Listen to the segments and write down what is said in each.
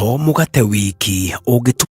To mũgate wiki ũngĩtu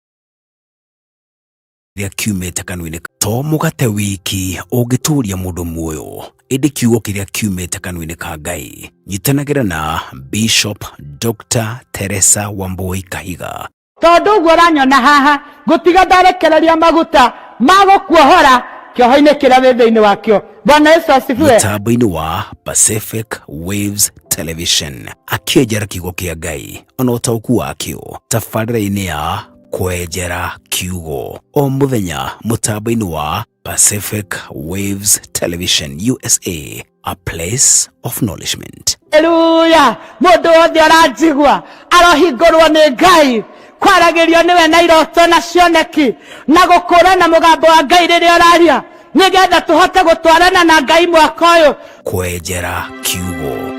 kĩrĩa kiumĩte kanua-inĩ, to mũgate wiki ũngĩtũũria mũndũ muoyo, ĩndĩ kiugo kĩrĩa kiumĩte kanua-inĩ ka Ngai. Nyitanagĩra na Bishop Dr. Teresa Wambui Kahiga. Tondũ ũguo ũranyona haha, ngũtiga ndarekereria maguta ma gũkuohora kĩoho-inĩ kĩrĩa wĩ thĩinĩ wakĩo. Bwana Yesu asifiwe. Mũtambo-inĩ wa Pacific Waves Television akĩenjera kiugo kĩa Ngai ona ũtaũku wakĩo tabarĩra-inĩ ya Kwenjera Kiugo o mũthenya mũtambo-inĩ wa Pacific Waves Television USA, a place of nourishment. Haleluya! Mũndũ wothe ũranjigua arohingũrwo nĩ Ngai, kwaragĩrio nĩwe na iroto na cioneki na gũkũrana mũgambo wa Ngai rĩrĩa ũraria, nĩgetha tũhote gũtwarana na Ngai mwaka ũyũ. Kwenjera Kiugo.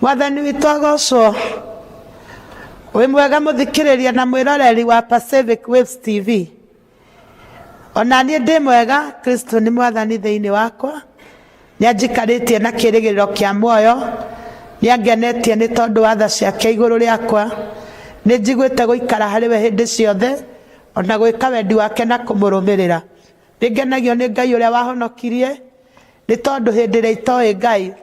Mwathani witũ agocwo. Wĩ mwega mũthikĩrĩria na mwĩroreri wa Pacific Waves TV. Ona niĩ ndĩ mwega, Kristo nĩ mwathani thĩinĩ wakwa. Nĩ anjikarĩtie na kĩrĩgĩrĩro kĩa muoyo, nĩ angenetie nĩ tondũ wa tha ciake igũrũ rĩakwa. Nĩ njiguĩte gũikara harĩ we hĩndĩ ciothe, ona gwĩka wendi wake na kũmũrũmĩrĩra. Nĩ ngenagio nĩ Ngai ũrĩa wahonokirie, nĩ tondũ hĩndĩ ĩrĩa itoĩ Ngai,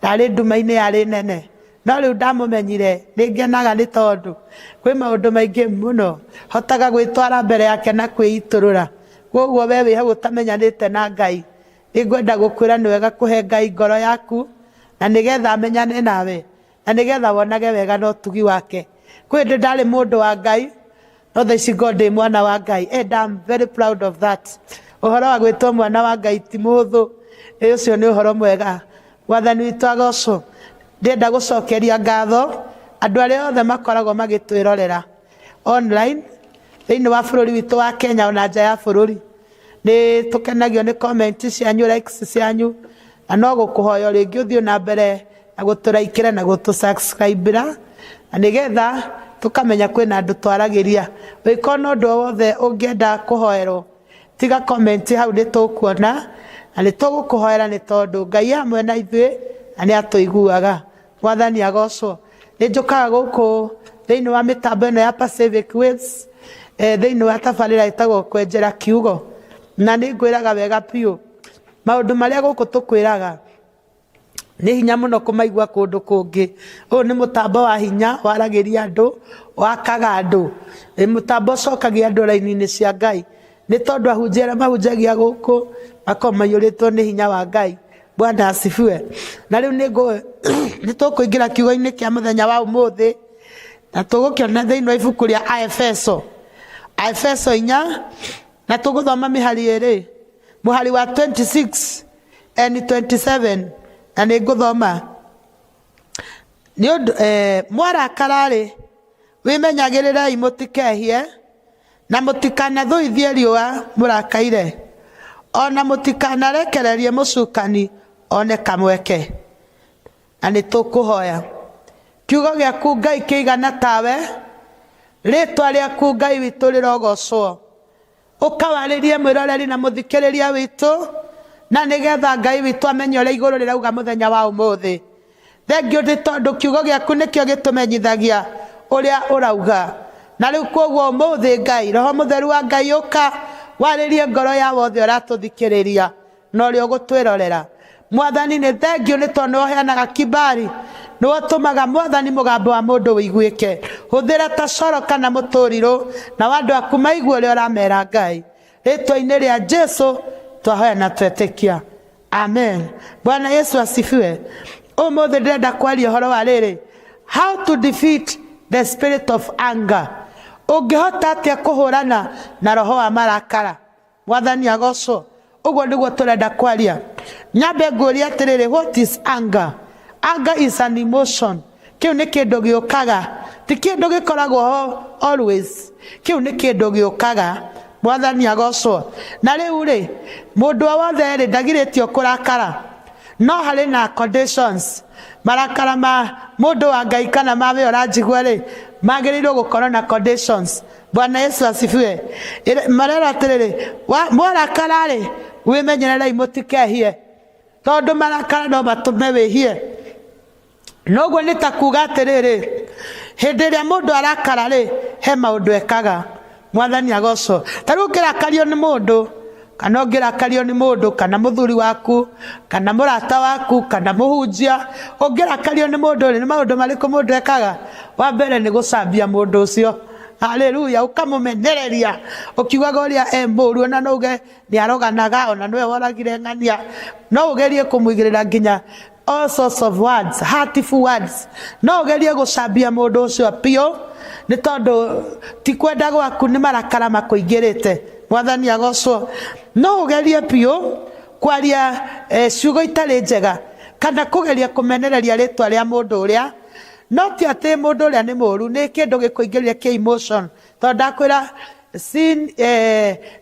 ndarĩ nduma-inĩ yarĩ nene. No rĩu ndamũmenyire, nĩ ngenaga nĩ tondũ kwĩ maũndũ maingĩ mũno hotaga gwĩtwara mbere yake na kwĩitũrũra. Kwoguo we wĩ hau ũtamenyanĩte na Ngai, nĩ ngwenda gũkwĩra nĩ wega kũhe Ngai ngoro yaku, na nĩgetha amenyane nawe, na nĩgetha wonage wega na ũtugi wake. Kwĩ hĩndĩ ndarĩ mũndũ wa Ngai, no thaa ici ngorwo ndĩ mwana wa Ngai, and I'm very proud of that. Ũhoro wa gwĩtwo mwana wa Ngai ti mũhũthũ, ĩ ũcio nĩ ũhoro mwega. Mwathani witũ agocwo. Ndĩrenda gũcokeria ngatho andũ arĩa othe makoragwo magĩtwĩrorera online thĩinĩ wa bũrũri witũ wa Kenya ona nja ya bũrũri. Nĩ tũkenagio nĩ comment cianyu, likes cianyu, na no gũkũhoya o rĩngĩ ũthiĩ na mbere na gũtũraikĩra na gũtũ-subscribe-ra, na nĩgetha tũkamenya kwĩna andũ twaragĩria. Ũngĩkorwo na ũndũ o wothe ũngĩenda kũhoerwo, tiga comment hau nĩ tũkuona, na nĩ tũgũkũhoera nĩ tondũ Ngai e hamwe na ithuĩ na nĩ atũiguaga. Mwathani agocwo. Nĩ njũkaga gũkũ thĩinĩ wa mĩtambo ĩno ya Pacific Waves, thĩinĩ wa tabarĩra ĩtagwo Kwenjera Kiugo, na nĩ ngwĩraga wega biũ, maũndũ marĩa gũkũ tũkwĩraga, nĩ hinya mũno kũmaigua kũndũ kũngĩ. Ũyũ nĩ mũtambo wa hinya, waragĩria andũ, wakaga andũ. Nĩ mũtambo ũcokagia andũ raini-inĩ cia Ngai. Nĩ tondũ ahunjia arĩa mahunjagia gũkũ, makoragwo maiyũrĩtwo nĩ hinya wa Ngai. Bwana asifiwe. Na rĩu nĩ tũkũingĩra kiugo-inĩ kĩa mũthenya wa ũmũthĩ, na tũgũkĩona thĩinĩ wa ibuku rĩa Aefeso. Aefeso 4, na tũgũthoma mĩhari ĩrĩ. Mũhari wa 26 and 27, na nĩ ngũthoma. Nĩ ũndũ, mwarakara-rĩ, wĩmenyagĩrĩrei mũtikehie, na mũtikanathũithie riũa mũrakaire, o na mũtikanarekererie mũcukani one kamweke. Na nĩ tũkũhoya. Kiugo gĩaku Ngai kĩigana tawe, rĩtwa rĩaku Ngai witũ rĩrogocwo. Ũkawarĩrie mwĩroreri na mũthikĩrĩria witũ, na nĩgetha Ngai witũ amenye ũrĩa igũrũ rĩrauga mũthenya wa ũmũthĩ. Thengiũ nĩ tondũ kiugo gĩaku nĩkĩo gĩtũmenyithagia ũrĩa ũrauga. Na rĩu kwoguo ũmũthĩ Ngai, Roho Mũtheru wa Ngai ũka, warĩrie ngoro ya wothe ũratũthikĩrĩria na ũrĩa ũgũtwĩrorera. Mwathani nĩ thengiũ nĩ tondũ nĩwe ũheanaga kibali, nĩwe ũtũmaga Mwathani mũgambo wa mũndũ ũiguĩke. Hũthĩra ta coro kana mũtũrirũ, nao andũ aku maigue ũrĩa ũramera Ngai. Rĩtwa-inĩ rĩa Jesu twahoya na twetĩkia. Amen. Bwana Yesu asifiwe. Ũmũthĩ ndĩrenda kwaria ũhoro wa rĩrĩ, how to defeat the spirit of anger. Ũngĩhota atĩa kũhũrana na roho wa marakara? Mwathani agocwo. Ũguo nĩguo tũrenda kwaria. Nyambe ngũrie atĩrĩrĩ, what is anger? Anger is an emotion. Kĩu nĩ kĩndũ gĩũkaga, ti kĩndũ gĩkoragwo ho always. Kĩu nĩ kĩndũ gĩũkaga. Mwathani agocwo. Na rĩu rĩ, mũndũ o wothe rĩ, ndagirĩtio kũrakara. No harĩ na conditions. Marakara ma mũndũ wa Ngai kana ma we ũranjigua rĩ, magĩrĩirwo gũkorwo na conditions. Bwana Yesu asifiwe. Marerwo atĩrĩrĩ, mwarakara rĩ, wĩmenyererei mũtikehie, tondũ marakara no matũme wĩhie. Noguo nĩ ta kuga atĩrĩrĩ, hĩndĩ ĩrĩa mũndũ arakara rĩ, he maũndũ ekaga. Mwathani agocwo. Ta rĩu ũngĩrakario nĩ mũndũ, kana ũngĩrakario nĩ mũndũ, kana mũthuri waku, kana mũrata waku, kana mũhunjia, ũngĩrakario nĩ mũndũ rĩ, nĩ maũndũ marĩkũ mũndũ ekaga? Wa mbere nĩ gũcambia mũndũ ũcio. Haleluya, ũkamũmenereria ũkiugaga ũrĩa e mũru, ona no uge nĩ aroganaga, ona nĩwe woragire ng'ania. No ũgerie kũmũigĩrĩra nginya all sorts of words, hurtful words. No ũgerie gũcambia mũndũ ũcio biũ, nĩ tondũ ti kwenda gwaku, nĩ marakara makũingĩrĩte. Mwathani agocwo. No ũgerie biũ kwaria ciugo itarĩ njega, kana kũgeria kũmenereria rĩtwa rĩa mũndũ ũrĩa, no ti atĩ mũndũ ũrĩa nĩ mũru, nĩ kĩndũ gĩkũingĩrire kĩ emotion. Tondũ ndakwĩra sin,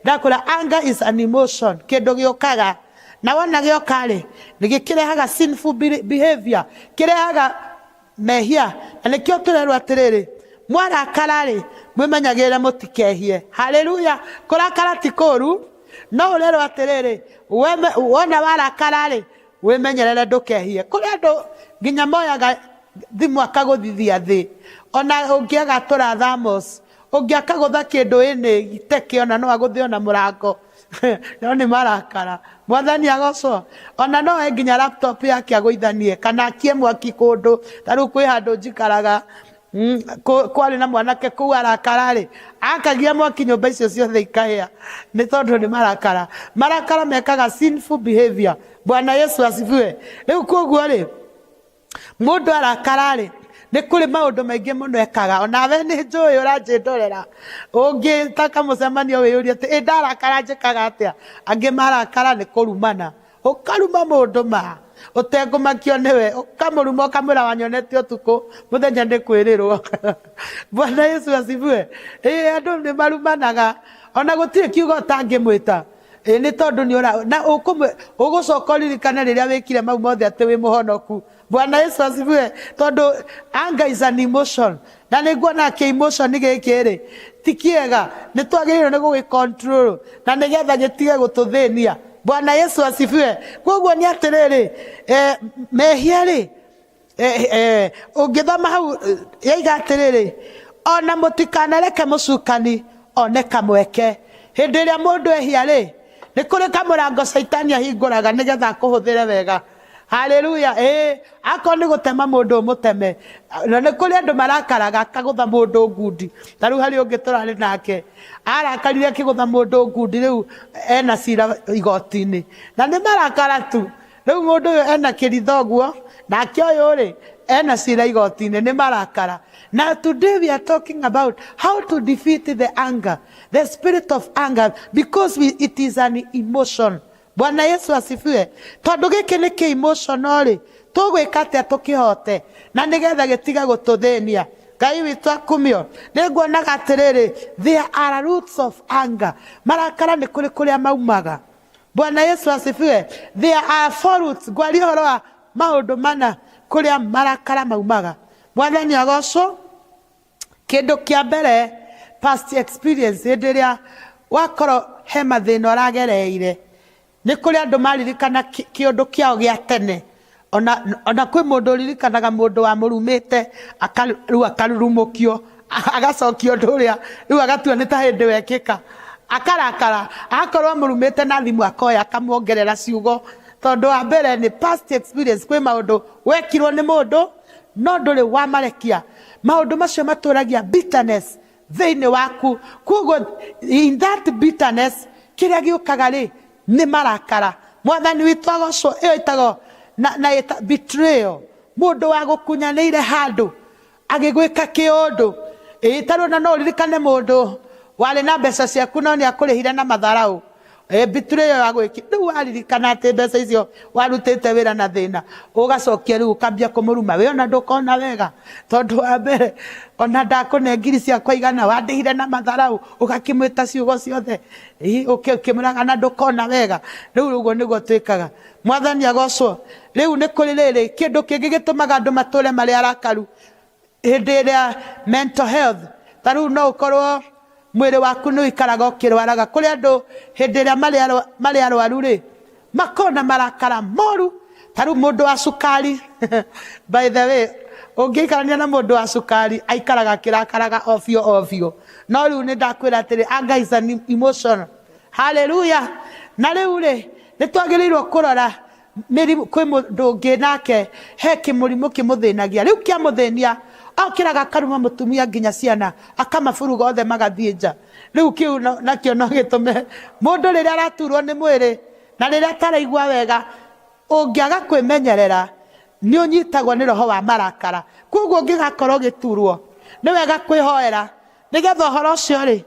ndakwĩra anger is an emotion, kĩndũ gĩũkaga na wona gĩoka rĩ, nĩ gĩkĩrehaga sinful behavior, kĩrehaga mehia. Na nĩkĩo tũrerwo atĩrĩrĩ, mwarakara rĩ, mwĩmenyagĩrĩre mũtikehie. Haleluya. Kũrakara ti kũru, no ũrerwo atĩrĩrĩ, wona warakara rĩ, wĩmenyerere ndũkehie. Kũrĩ andũ nginya moyaga thimũ akagũthithia thĩ, ona ũngĩaga tũra thamos, ũngĩakagũtha kĩndũ ĩnĩ gĩteke, ona no agũthe ona mũrango, no nĩ marakara. Mwathani agocwo. Ona no oe nginya laptop yake agũithanie, kana akie mwaki kũndũ. Ta rĩu kwĩ handũ njikaraga, kwarĩ na mwanake kũu arakara rĩ, akagia mwaki nyũmba icio ciothe ikahĩa, nĩ tondũ nĩ marakara. Marakara mekaga sinful behavior. Bwana Yesu asifiwe. Rĩu koguo rĩ, mũndũ arakara rĩ, nĩ kũrĩ maũndũ maingĩ mũno ekaga. Onawe nĩ njũĩ ũranjĩndorera, ũngĩtaka mũcemanio wĩyũrie atĩ ĩ ndarakara njĩkaga atĩa. Angĩ marakara nĩ kũrumana, ũkaruma mũndũ ma ũtekũmakio nĩwe, ũkamũruma ũkamwĩra wanyonete ũtukũ, mũthenya nĩ kwĩrĩrwo. Bwana Yesu asifiwe. Ĩ andũ nĩ marumanaga, ona gũtirĩ kiugo ũtangĩmwĩta. Ĩ nĩ tondũ nĩ ũra, na ũgũcoka ũririkane rĩrĩa wĩkire mau mothe atĩ wĩ mũhonoku. Bwana Yesu asifiwe. Tondũ anger is an emotion, na nĩ nguona kĩ emotion gĩkĩ rĩ ti kĩega, nĩ twagĩrĩirwo nĩ gũgĩ control na nĩgetha gĩtige gũtũthĩnia. Bwana Yesu asifiwe. Koguo nĩ atĩrĩrĩ, mehia rĩ, ũngĩthoma hau yaiga atĩrĩrĩ, ona mũtikanareke mũcukani one kamweke. Hĩndĩ ĩrĩa mũndũ ehia rĩ, nĩ kũrĩ kamũrango caitani ahingũraga nĩgetha akũhũthĩre wega. Haleluya. Akorwo nĩ gũtema mũndũ ũmũteme, na nĩ kũrĩ andũ marakaraga akagũtha mũndũ ngundi. Ta rĩu harĩ ũngĩ tũrarĩ nake, arakarire akĩgũtha mũndũ ngundi, rĩu ena cira igoti-inĩ, na nĩ marakara tu. Rĩu mũndũ ũyũ ena kĩritho ũguo, nake ũyũ rĩ ena cira igoti-inĩ, nĩ marakara. Na today we are talking about how to defeat the anger, the spirit of anger, because it is an emotion. Bwana Yesu asifiwe. Tondũ gĩkĩ nĩ kĩ emotion rĩ, tũgwĩka atĩa tũkĩhote na nĩgetha gĩtige gũtũthĩnia? Ngai witũ akumio. Nĩ nguonaga atĩrĩrĩ, there are roots of anger. Marakara nĩ kũrĩ kũrĩa maumaga. Bwana Yesu asifiwe. There are four roots. Ngwaria ũhoro wa maũndũ mana kũrĩa marakara maumaga. Mwathani agocwo. Kĩndũ kĩa mbere, past experience. Hĩndĩ ĩrĩa wakorwo he mathĩna ũragereire, nĩ kũrĩ andũ maririkana kĩũndũ kĩao gĩa tene. Ona kwĩ mũndũ ũririkanaga mũndũ wamũrumĩte, rĩu akarurumũkio, agacokia ũndũ ũrĩa rĩu agatua nĩ ta hĩndĩ wekĩka, akarakara. Akorwo amũrumĩte na thimũ akoya akamuongerera ciugo. Tondũ wa mbere nĩ past experience, kwĩ maũndũ wekirwo nĩ mũndũ no ndũrĩ wamarekia. Maũndũ macio matũragia bitterness thĩinĩ waku. Koguo in that bitterness kĩrĩa gĩũkaga rĩ nĩ marakara. Mwathani witũ agocwo. Ĩyo ĩtagwo na ĩta betrayal. Mũndũ wa gũkunyanĩire handũ agĩgwĩka kĩũndũ. Ĩ, ta rĩu ona no ũririkane mũndũ warĩ na mbeca ciaku no nĩ akũrĩhire na matharaũ. Mbiturĩ ĩyo ya gwĩki rĩu waririkana atĩ mbeca icio warutĩte wĩra na thĩna, ũgacokia rĩu ũkambia kũmũruma, we ona ndũkona wega, tondũ wa mbere ona ndakũne ngiri ciakwa igana wandĩhire na matharau, ũgakĩmwĩta ciugo ciothe, ũkĩmwĩraga na ndũkona wega. Rĩu ũguo nĩguo twĩkaga. Mwathani agocwo. Rĩu nĩ kũrĩ rĩrĩ kĩndũ kĩngĩ gĩtũmaga andũ matũre marĩ arakaru hĩndĩ ĩrĩa mental health, ta rĩu no ũkorwo mwĩrĩ waku nĩ ũikaraga ũkĩrwaraga. Kũrĩ andũ hĩndĩ ĩrĩa marĩ arwaru rĩ, makoragwo na marakara moru. Ta rĩu mũndũ wa cukari, by the way, ũngĩikarania na mũndũ wa cukari aikaraga akĩrakaraga o biũ o biũ. No rĩu nĩ ndakwĩra atĩrĩ, anger is an emotion. Haleluya. Na rĩu rĩ, nĩ twagĩrĩirwo kũrora mĩrimũ. Kwĩ mũndũ ũngĩ nake he kĩmũrimũ kĩmũthĩnagia, rĩu kĩamũthĩnia okĩraga akaruma mũtumia nginya ciana, akamaburuga othe magathiĩ nja. Rĩu kĩu nakĩo no gĩtũme mũndũ rĩrĩa araturwo nĩ mwĩrĩ na rĩrĩa ataraigua wega, ũngĩaga kwĩmenyerera nĩ ũnyitagwo nĩ roho wa marakara. Koguo ũngĩgakorwo ũgĩturwo, nĩ wega kwĩhoera nĩgetha ũhoro ũcio rĩ,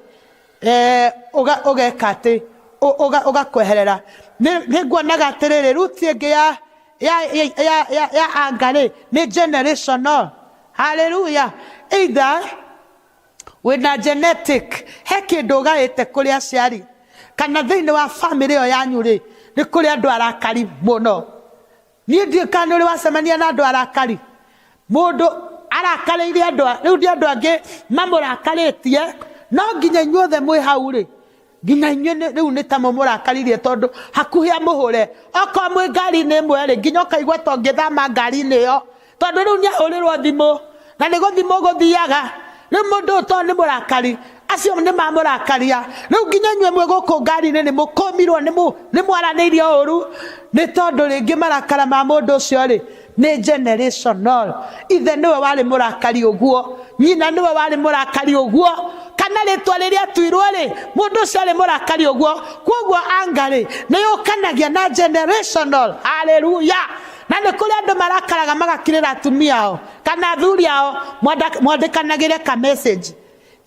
ũgeka atĩ ũgakweherera. Nĩ nguonaga atĩrĩrĩ, root ĩngĩ ya anger rĩ, nĩ generational. Haleluya. Either wĩna genetic, he kĩndũ ũgaĩte kũrĩ aciari, kana thĩinĩ wa family ĩyo yanyu rĩ, nĩ kũrĩ andũ arakari mũno. Niĩ ndiũĩ kana nĩ ũrĩ wacemania na andũ arakari. Mũndũ arakarĩire andũ, rĩu nĩ andũ angĩ mamũrakarĩtie, no nginya inyuothe mwĩ hau rĩ, nginya inyuĩ rĩu nĩ ta mũmũrakaririe, tondũ hakuhĩ amũhũre. Okorwo mwĩ ngari-inĩ ĩmwe rĩ, nginya ũkaigua ta ũngĩthama ngari-inĩ ĩyo, tondũ rĩu nĩ ahũrĩrwo thimũ, na nĩ gũthimũ gũthiaga. Rĩu mũndũ ũyũ tondũ nĩ mũrakari, acio nĩ mamũrakaria. Rĩu nginya inyuĩ mwĩ gũkũ ngari-inĩ nĩ mũkũmirwo, nĩ mwaranĩirio ũru, nĩ tondũ rĩngĩ marakara ma mũndũ ũcio rĩ, nĩ generational. Ithe nĩwe warĩ mũrakari ũguo, nyina nĩwe warĩ mũrakari ũguo, kana rĩtwa rĩrĩa atuirwo rĩ, mũndũ ũcio arĩ mũrakari ũguo. Koguo anger rĩ, nĩ yũkanagia na generational. Haleluya. Na nĩ kũrĩ andũ marakaraga magakirĩra atumia ao kana athuri ao, mwandĩkanagĩre ka message,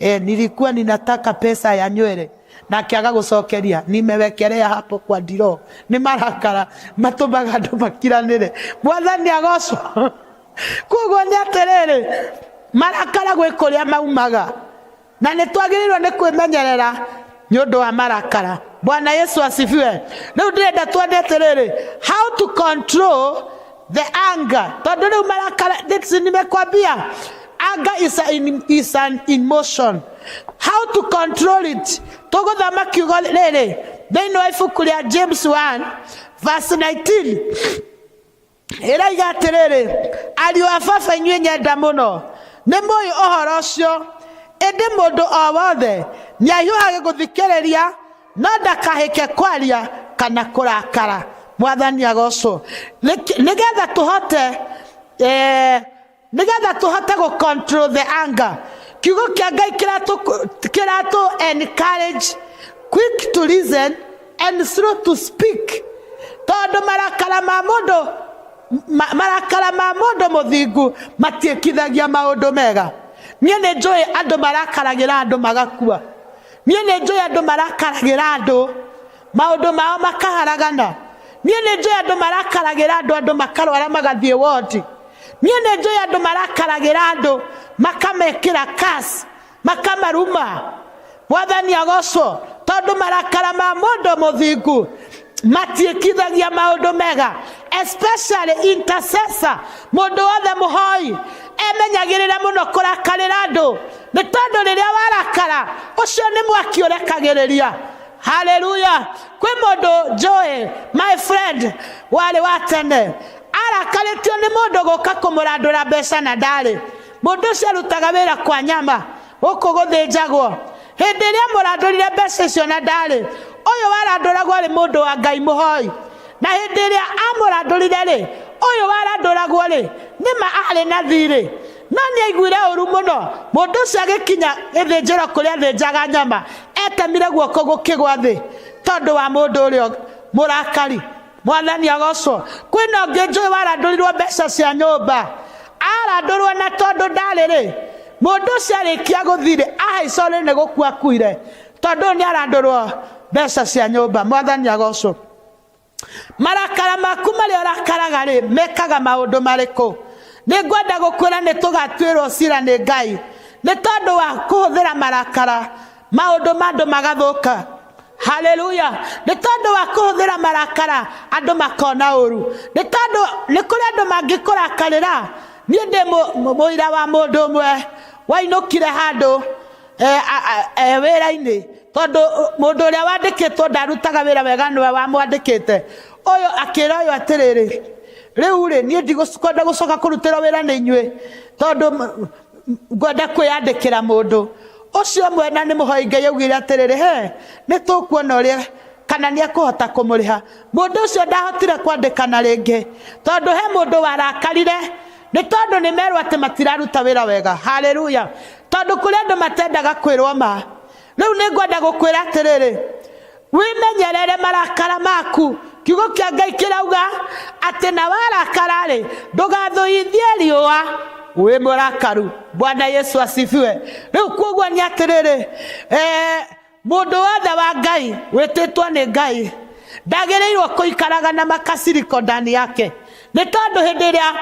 nilikuwa ninataka pesa ya nywele, na akĩaga gũcokeria, nimewekelea hapo kwa ndiro. Nĩ marakara matũmaga andũ makiranĩre. Mwathani agocwo. Koguo nĩ atĩrĩrĩ, marakara gwĩ kũrĩa maumaga, na nĩ twagĩrĩirwo nĩ kwĩmenyerera nĩ ũndũ wa marakara. Bwana Yesu asifiwe. Rĩu ndĩrenda tuone atĩrĩrĩ, how to control the anger, tondũ rĩu marakara, this nimekwambia anger is an emotion. How to control it? Tũgũthoma kiugo rĩrĩ thĩinĩ wa ibuku rĩa James 1 verse 19, ĩraiga atĩrĩrĩ, ariũ a baba inyuĩ nyenda mũno, nĩ mũĩ ũhoro ũcio, ĩndĩ mũndũ o wothe nĩahiũhage gũthikĩrĩria, no ndakahĩke kwaria kana kũrakara. Mwathani agocwo. Nĩgetha tũhote, nĩgetha tũhote gũ control the anger, kiugo kĩa Ngai kĩratũ encourage quick to listen and slow to speak, tondũ marakara ma mũndũ marakara ma mũndũ mũthingu matiĩkithagia maũndũ mega. Niĩ nĩ njũĩ andũ marakaragĩra andũ magakua. Niĩ nĩ njũĩ andũ marakaragĩra andũ maũndũ mao makaharagana. Niĩ nĩ njũĩ andũ marakaragĩra andũ, andũ makarwara magathiĩ wodi. Niĩ nĩ njũĩ andũ marakaragĩra andũ makamekĩra curse, makamaruma. Mwathani agocwo, tondũ marakara ma mũndũ mũthingu matiĩkithagia maũndũ mega, especially intercessor. Mũndũ wothe mũhoi emenyagĩrĩra mũno kũrakarĩra andũ, nĩ tondũ rĩrĩa warakara ũcio nĩ mwaki ũrekagĩrĩria. Haleluya. Kwĩ mũndũ njũĩ, my friend warĩ wa tene, arakarĩtio nĩ mũndũ gũka kũmũrandũra mbeca na ndarĩ. Mũndũ ũcio arutaga wĩra kwa nyama gũkũ gũthĩnjagwo. Hĩndĩ ĩrĩa amũrandũrire mbeca icio na ndarĩ, ũyũ warandũragwo arĩ mũndũ wa Ngai mũhoi, na hĩndĩ ĩrĩa amũrandũrire rĩ, ũyũ warandũragwo rĩ, nĩma arĩ na thirĩ, no nĩ aiguire ũru mũno. Mũndũ ũcio agĩkinya gĩthĩnjĩro kũrĩa athĩnjaga nyama, etemire guoko gũkĩgwa thĩ tondũ wa mũndũ ũrĩa mũrakari. Mwathani agocwo. Kwĩna ũngĩ njũĩ warandũrirwo mbeca cia nyũmba, arandũrwo na tondũ ndarĩ rĩ, mũndũ ũcio arĩkia gũthiĩ rĩ, ahaica ũrĩ nĩ gũkua akuire, tondũ ũyũ nĩ arandũrwo Mbeca cia nyũmba. Mwathani agocwo. Marakara maku marĩa ũrakaraga rĩ, mekaga maũndũ marĩkũ? Nĩ ngwenda gũkwĩra nĩ tũgatuĩrwo cira nĩ Ngai nĩ tondũ wa kũhũthĩra marakara, maũndũ ma andũ magathũka. Haleluya! Nĩ tondũ wa kũhũthĩra marakara andũ makona ũru. Nĩ tondũ nĩ kũrĩ andũ mangĩkũrakarĩra. Niĩ ndĩ mũira wa mũndũ ũmwe wainũkire handũ wĩra-inĩ tondũ mũndũ ũrĩa wandĩkĩtwo ndarutaga wĩra wega nĩwe wamwandĩkĩte. Ũyũ akĩra ũyũ atĩrĩrĩ, rĩu rĩ, niĩ ndikwenda gũcoka kũrutĩrwo wĩra nĩ inyuĩ tondũ ngwenda kwĩyandĩkĩra mũndũ ũcio ũmwe. Na nĩ mũhoi Ngai augire atĩrĩrĩ, he nĩ tũkuona ũrĩa kana nĩ ekũhota kũmũrĩha. Mũndũ ũcio ndahotire kwandĩkana rĩngĩ tondũ he mũndũ warakarire nĩ tondũ nĩ merwo atĩ matiraruta wĩra wega. Haleluya! Tondũ kũrĩ andũ matendaga kwĩrwo ma. Rĩu nĩ ngwenda gũkwĩra atĩrĩrĩ, wĩmenyerere marakara maku. Kiugo kĩa Ngai kĩrauga atĩ na warakara-rĩ, ndũgathũithie riũa wĩ mũrakaru. Bwana Yesu asifiwe. Rĩu kuoguo nĩ atĩrĩrĩ, mũndũ wothe wa Ngai wĩtĩtwo nĩ Ngai ndagĩrĩirwo kũikaraga na makasiriko ndani yake, nĩ tondũ hĩndĩ ĩrĩa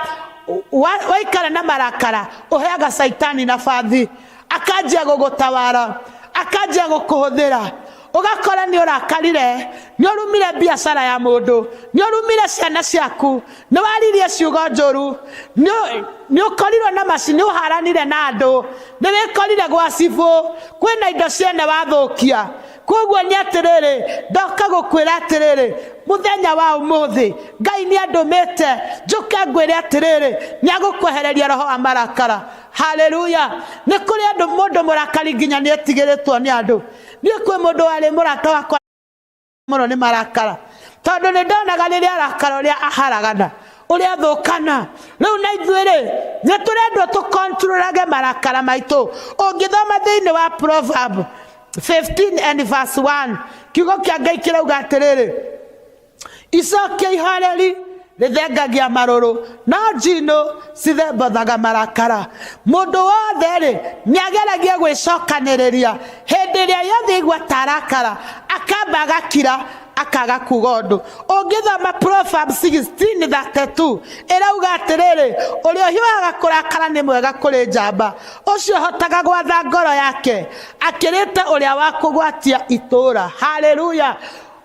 waikara na marakara ũheaga Caitani nabathi, akanjia gũgũtawara, akanjia gũkũhũthĩra. Ũgakora nĩ ũrakarire, nĩ ũrumire biacara ya mũndũ, nĩ ũrumire ciana ciaku, nĩ waririe ciugo njũru, nĩ ũkorirwo na maci, nĩ ũharanire na andũ, nĩ wĩkorire gwa cibũ, kwĩna indo ciene wathũkia. Koguo nĩ atĩrĩrĩ, ndoka gũkwĩra atĩrĩrĩ, mũthenya wa ũmũthĩ Ngai nĩ andũmĩte njũke ngwĩre atĩrĩrĩ, nĩ agũkwehereria roho wa marakara. Haleluya! Nĩ kũrĩ andũ, mũndũ mũrakari nginya nĩ etigĩrĩtwo nĩ andũ. Niĩ kwĩ mũndũ warĩ mũrata wakwa mũno nĩ marakara, tondũ nĩ ndonaga rĩrĩa arakara ũrĩa aharagana, ũrĩa athũkana. Rĩu na ithuĩ rĩ, nĩ tũrendwo tũkontrolage marakara maitũ. Ũngĩthoma thĩinĩ wa Proverb 15 and verse 1, kiugo kĩa Ngai kĩrauga atĩrĩrĩ, icokia ihoreri rĩthengagia marũrũ, no njinũ cithembothaga marakara. Mũndũ wothe rĩ, nĩ ageragia gwĩcokanĩrĩria hĩndĩ ĩrĩa yothe aigua ta arakara, akamba agakira, akaga kuga ũndũ. Ũngĩthoma Proverbs 16:32 ĩrauga atĩrĩrĩ, ũrĩa ũhiũhaga kũrakara nĩ mwega kũrĩ njamba, ũcio ũhotaga gwatha ngoro yake akĩrĩte ũrĩa wa kũgwatia itũũra. Haleluya!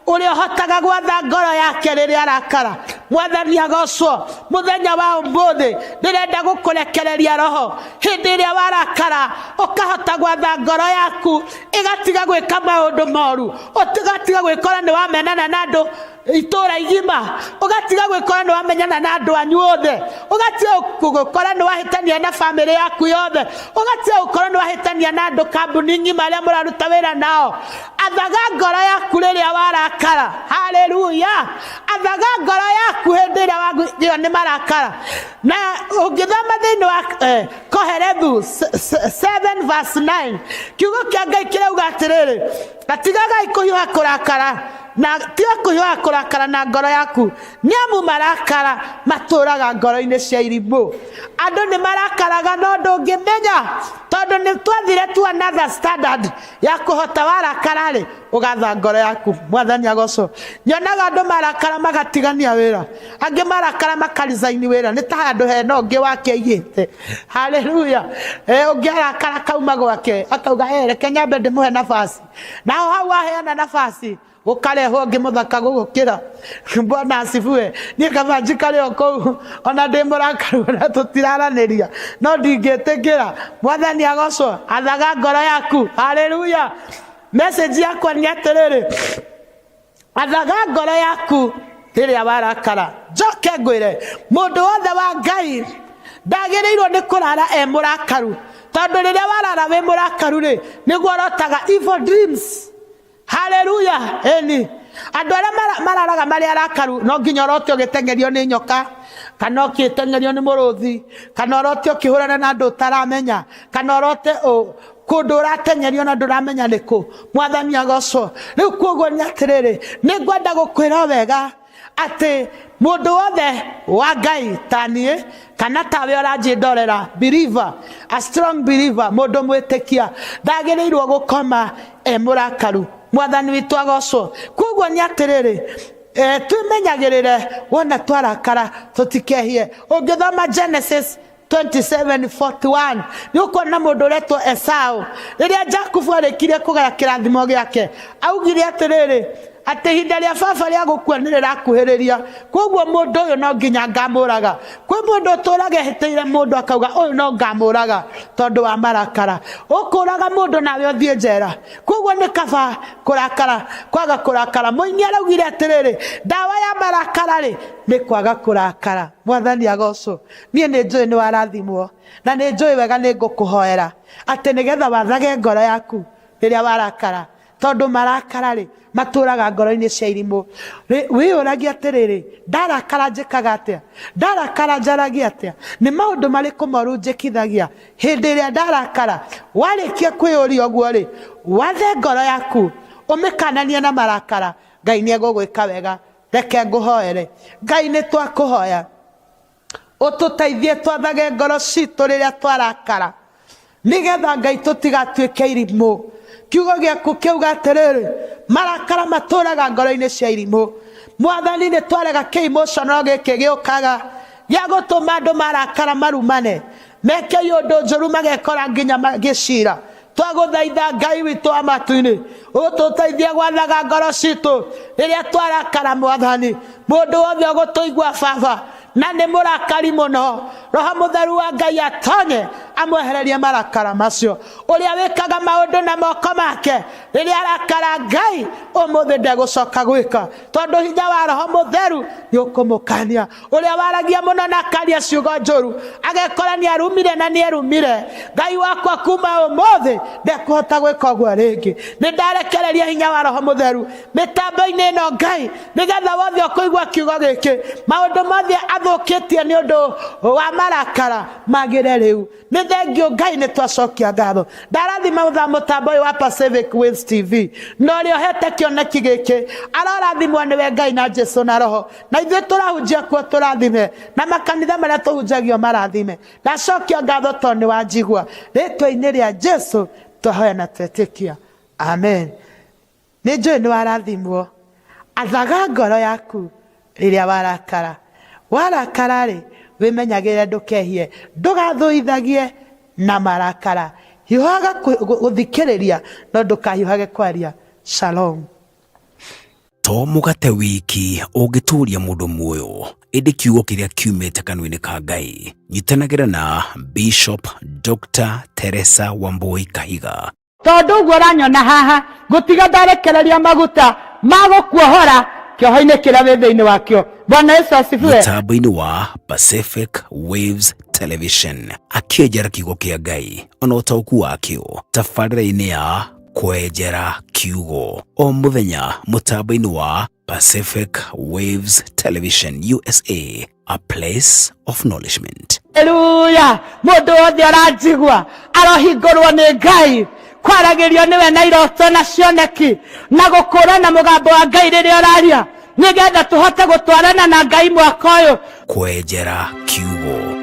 Ũrĩa ũhotaga gwatha ngoro yake rĩrĩa arakara. Mwathani agocwo. Mũthenya wa ũmũthĩ ndĩrenda gũkũrekereria roho. Hĩndĩ ĩrĩa warakara ũkahota gwatha ngoro yaku ĩgatiga gwĩka maũndũ moru, ũgatiga gwĩkora nĩ wamenana na andũ itũũra igima, ũgatiga gwĩkora nĩ wamenyana na andũ anyu othe, ũgatiga gũkora nĩ wahĩtania na bamĩrĩ yaku yothe, ũgatiga gũkorwo nĩ wahĩtania na andũ kambuni ng'ima arĩa mũraruta wĩra nao. Athaga ngoro yaku rĩrĩa warakara. Haleluya! Athaga ngoro yaku hĩndĩ ĩrĩa wagĩo nĩ marakara. Na ũngĩthoma thĩinĩ wa Kohelethu 7 verse 9, kiugo kĩa Ngai kĩrauga atĩrĩrĩ, atigagai kũhiũha kũrakara, na tiga kũhiũha kũrakara na ngoro yaku, nĩ amu marakara matũraga ngoro-inĩ cia irimũ. Andũ nĩ marakaraga no ndũngĩmenya, tondũ nĩ twathire to another standard ya kũhota warakara-rĩ, ũgatha ngoro yaku. Mwathani agocwo. Nyonaga andũ marakara magatigania wĩra, angĩ marakara makarizaini wĩra, nĩ ta handũ hena ũngĩ wake aigĩte. Haleluya! Ũngĩ arakara kauma gwake akauga, reke nyambe ndĩmũhe nafasi. Naho hau waheana nafasi, gũkarehwo ũngĩ mũthaka gũgũkĩra. Bwana asifiwe. Niĩ kaba njikare o kũu ona ndĩ mũrakaru na tũtiraranĩria, no ndingĩtĩkĩra. Mwathani agocwo. Athaga ngoro yaku. Haleluya! Message yakwa nĩ atĩrĩrĩ, athaga ngoro yaku rĩrĩa warakara. Njoke ngwĩre, mũndũ wothe wa Ngai ndagĩrĩirwo nĩ kũrara e mũrakaru, tondũ rĩrĩa warara wĩ mũrakaru rĩ, nĩguo ũrotaga evil dreams. Haleluya! Ĩni, andũ arĩa mararaga marĩ arakaru no nginya ũrote ũgĩteng'erio nĩ nyoka, kana ũgĩteng'erio nĩ mũrũthi, kana ũrote ũkĩhũrana na andũ ũtaramenya, kana ũrote kũndũ ũrateng'erio na ndũramenya nĩ kũ. Mwathani agocwo. Rĩu koguo nĩ atĩrĩrĩ, nĩ ngwenda gũkwĩra wega atĩ mũndũ wothe wa Ngai ta niĩ kana tawe ũranjĩndorera, believer, a strong believer, mũndũ mwĩtĩkia, ndagĩrĩirwo gũkoma e mũrakaru. Mwathani witũ agocwo. Koguo nĩ atĩrĩrĩ, twĩmenyagĩrĩre wona twarakara tũtikehie. Ũngĩthoma Genesis 27:41 nĩ ũkuona mũndũ ũretwo Esau. Rĩrĩa Jakubu arĩkirie kũgaya kĩrathimo gĩake, augire atĩrĩrĩ, atĩ ihinda rĩa baba rĩa gũkua nĩ rĩrakuhĩrĩria, koguo mũndũ ũyũ no nginya ngamũraga. Kwĩ mũndũ ũtũraga ehĩtĩire mũndũ akauga ũyũ no ngamũraga tondũ wa marakara. Ũkũraga mũndũ nawe ũthiĩ njera. Koguo nĩ kaba kũrakara kwaga kũrakara. Mũini araugire atĩrĩrĩ, ndawa ya marakara rĩ nĩ kwaga kũrakara. Mwathani agocwo. Niĩ nĩ njũĩ nĩ warathimwo, na nĩ njũĩ wega nĩ ngũkũhoera atĩ nĩgetha wathage ngoro yaku rĩrĩa warakara, tondũ marakara rĩ matũraga ngoro-inĩ cia irimũ. Wĩyũragia atĩrĩrĩ, ndarakara njĩkaga atĩa? Ndarakara njaragia atĩa? Nĩ maũndũ marĩkũ moru njĩkithagia hĩndĩ ĩrĩa ndarakara? Warĩkia kwĩyũria ũguo rĩ, wathe ngoro yaku ũmĩkananie na marakara, Ngai nĩ egũgwĩka wega. Reke ngũhoere. Ngai, nĩ twakũhoya ũtũteithie twathage ngoro citũ rĩrĩa twarakara, nĩgetha Ngai tũtigatuĩke irimũ. Kiugo gĩaku kĩuga atĩrĩrĩ, marakara matũraga ngoro-inĩ cia irimũ. Mwathani, nĩ twarega kĩ-emotional gĩkĩ gĩũkaga gĩa gũtũma andũ marakara marumane, meke ũndũ njũru, magekora nginya magĩcira. Twagũthaitha Ngai witũ wa matu-inĩ, ũtũteithie gwathaga ngoro citũ rĩrĩa twarakara. Mwathani, mũndũ wothe ũgũtũigua baba na nĩ mũrakari mũno, Roho Mũtheru wa Ngai atonye amwehererie marakara macio. Ũrĩa wĩkaga maũndũ na moko make rĩrĩa arakara, Ngai ũmũthĩ ndegũcoka gwĩka, tondũ hinya wa Roho Mũtheru nĩ ũkũmũkania. Ũrĩa waragia mũno na akaria ciugo njũru, agekora nĩ arumire na nĩ erumire, Ngai wakwa kuma ũmũthĩ ndekũhota gwĩka ũguo rĩngĩ. Nĩ ndarekereria hinya wa Roho Mũtheru mĩtambo-inĩ ĩno, Ngai, nĩgetha wothe ũkũigua kiugo gĩkĩ, maũndũ mothe athũkĩtie nĩ ũndũ wa marakara magĩre rĩu. Nĩ thengio Ngai, nĩ twacokia ngatho. Ndarathima mũtambo ũyũ wa Pacific Waves TV na ũrĩa ũhete kĩoneki gĩkĩ, arorathimwo nĩwe Ngai na Jesu na Roho, na ithuĩ tũrahunjia kuo tũrathime, na makanitha marĩa tũhunjagio marathime. Ndacokia ngatho tondũ nĩ wanjigua. Rĩtwa-inĩ rĩa Jesu twahoya na twetĩkia, amen. Nĩ njũĩ nĩ warathimwo. Athaga ngoro yaku rĩrĩa warakara. Warakara-rĩ, wĩmenyagĩrĩre ndũkehie, ndũgathũithagie na marakara. Hiũhaga gũthikĩrĩria, no ndũkahiũhage kwaria. Shalom. To mũgate wiki ũngĩtũũria mũndũ muoyo, ĩndĩ kiugo kĩrĩa kiumĩte kanua-inĩ ka Ngai. Nyitanagĩra na Bishop Dr. Teresa Wambui Kahiga. Tondũ ũguo ũranyona haha, ngũtiga ndarekereria maguta ma gũkuohora kĩoho-inĩ kĩrĩa wĩ thĩinĩ wakĩo. Bwana Yesu asifiwe. Mũtambo-inĩ wa Pacific Waves Television, akĩenjera kiugo kĩa Ngai ona ũtaũku wakĩo tabarĩra-inĩ ya Kwenjera Kiugo o mũthenya mũtambo-inĩ wa Pacific Waves Television USA, a place of nourishment. Haleluya! Mũndũ wothe ũranjigua arohingũrwo nĩ Ngai, kwaragĩrio nĩwe na iroto na cioneki na gũkũrana mũgambo wa Ngai rĩrĩa ũraria, nĩgetha tũhote gũtwarana na Ngai mwaka ũyũ. Kwenjera Kiugo.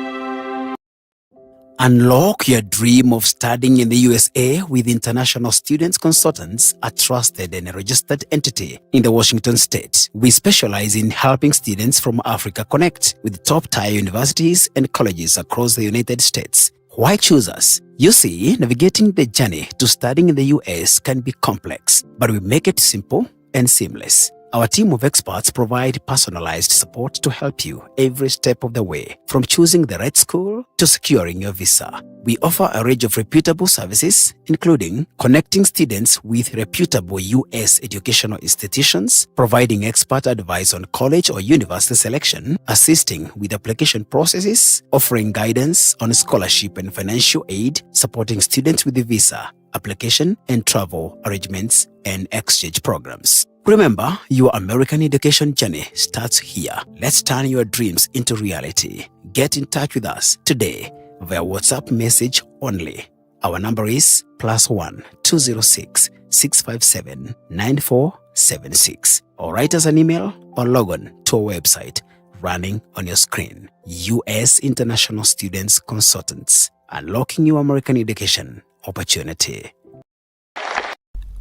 Unlock your dream of studying in the USA with International Students Consultants, a trusted and registered entity in the Washington state. We specialize in helping students from Africa connect with top-tier universities and colleges across the United States. Why choose us? You see, navigating the journey to studying in the US can be complex, but we make it simple and seamless. Our team of experts provide personalized support to help you every step of the way, from choosing the right school to securing your visa. We offer a range of reputable services, including connecting students with reputable U.S. educational institutions, providing expert advice on college or university selection, assisting with application processes, offering guidance on scholarship and financial aid, supporting students with the visa application and travel arrangements, and exchange programs. Remember, your American education journey starts here. Let's turn your dreams into reality. Get in touch with us today via WhatsApp message only. Our number is +1 206 657 9476. Or write us an email or log on to our website running on your screen. U.S. International Students Consultants, unlocking your American education opportunity.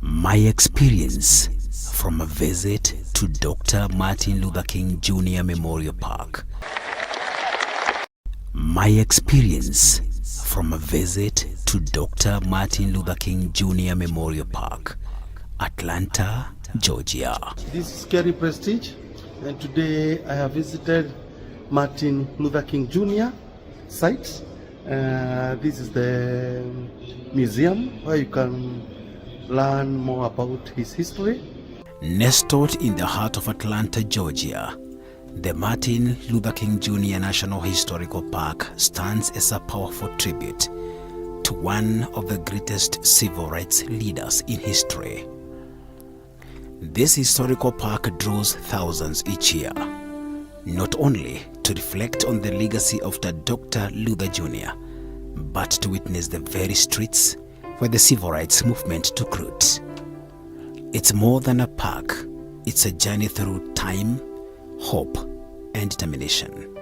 My experience from a visit to Dr. Martin Luther King Jr. Memorial Park. My experience from a visit to Dr. Martin Luther King Jr. Memorial Park, Atlanta, Georgia. This is Kerry Prestige, and today I have visited Martin Luther King Jr. site. This is the museum where you can learn more about his history. Nestled in the heart of Atlanta, Georgia, the Martin Luther King Jr. National Historical Park stands as a powerful tribute to one of the greatest civil rights leaders in history. This historical park draws thousands each year, not only to reflect on the legacy of the Dr. Luther Jr., but to witness the very streets where the civil rights movement took root. It's more than a park, it's a journey through time, hope, and determination.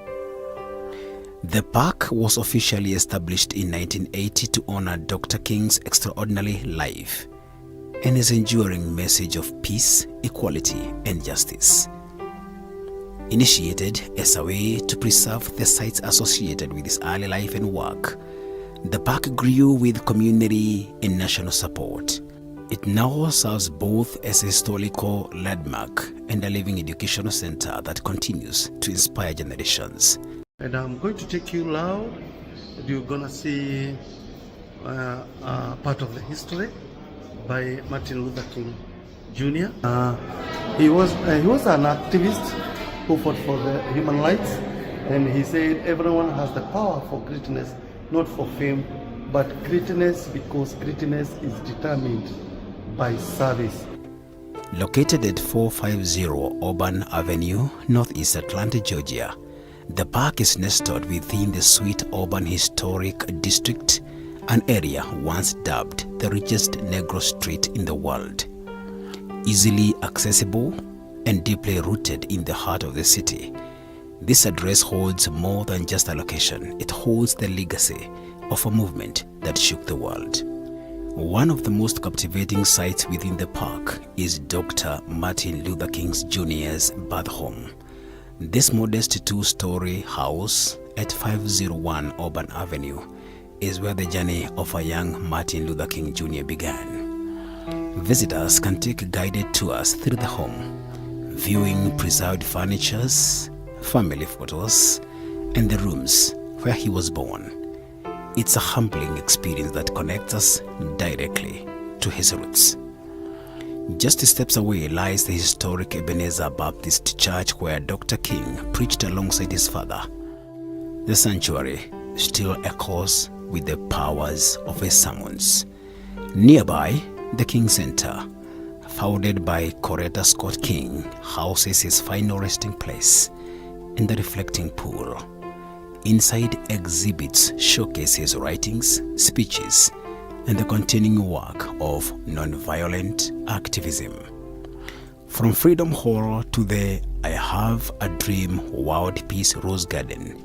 The park was officially established in 1980 to honor Dr. King's extraordinary life and his enduring message of peace, equality, and justice. Initiated as a way to preserve the sites associated with his early life and work, the park grew with community and national support. It now serves both as a historical landmark and a living educational center that continues to inspire generations. And I'm going to take you loud. You're gonna see part of the history by Martin Luther King Jr. He was an activist who fought for the human rights, and he said everyone has the power for greatness, not for fame, but greatness, because greatness is determined by service. Located at 450 Auburn Avenue, Northeast Atlanta, Georgia, the park is nestled within the Sweet Auburn Historic District, an area once dubbed the richest Negro street in the world. Easily accessible and deeply rooted in the heart of the city, this address holds more than just a location. It holds the legacy of a movement that shook the world. One of the most captivating sites within the park is Dr. Martin Luther King Jr.'s birth home. This modest two-story house at 501 Auburn Avenue is where the journey of a young Martin Luther King Jr. began. Visitors can take guided tours through the home, viewing preserved furnitures, family photos, and the rooms where he was born. It's a humbling experience that connects us directly to his roots. Just steps away lies the historic Ebenezer Baptist Church where Dr. King preached alongside his father. The sanctuary still echoes with the powers of his sermons. Nearby, the King Center, founded by Coretta Scott King, houses his final resting place in the reflecting pool. Inside, exhibits showcase his writings, speeches, and the continuing work of nonviolent activism. From Freedom Hall to the I Have a Dream World Peace Rose Garden,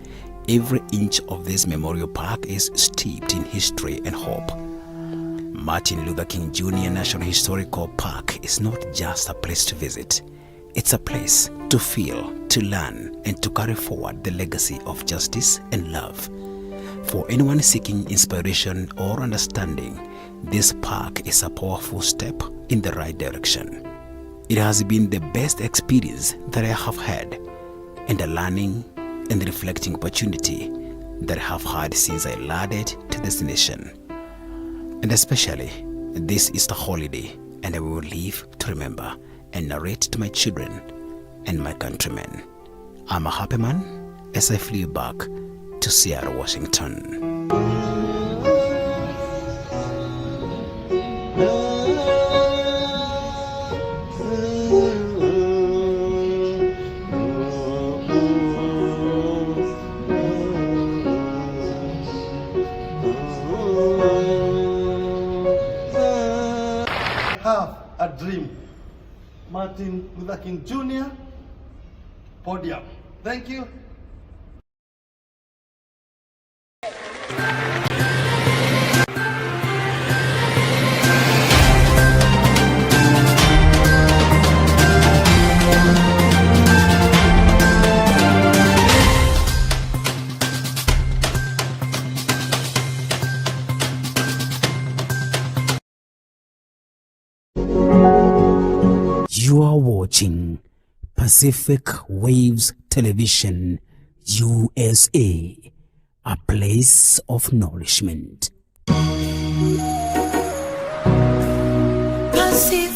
every inch of this memorial park is steeped in history and hope. Martin Luther King Jr. National Historical Park is not just a place to visit. It's a place to feel, to learn, and to carry forward the legacy of justice and love. For anyone seeking inspiration or understanding, this park is a powerful step in the right direction. It has been the best experience that I have had, and a learning and reflecting opportunity that I have had since I landed to this nation. And especially this Easter holiday, and I will live to remember and narrate to my children and my countrymen. I'm a happy man as I flew back to Seattle, Washington. Have a dream. Martin Luther King Jr. Podium. Thank you. You are watching Pacific Waves Television, USA, a place of nourishment. Pacific.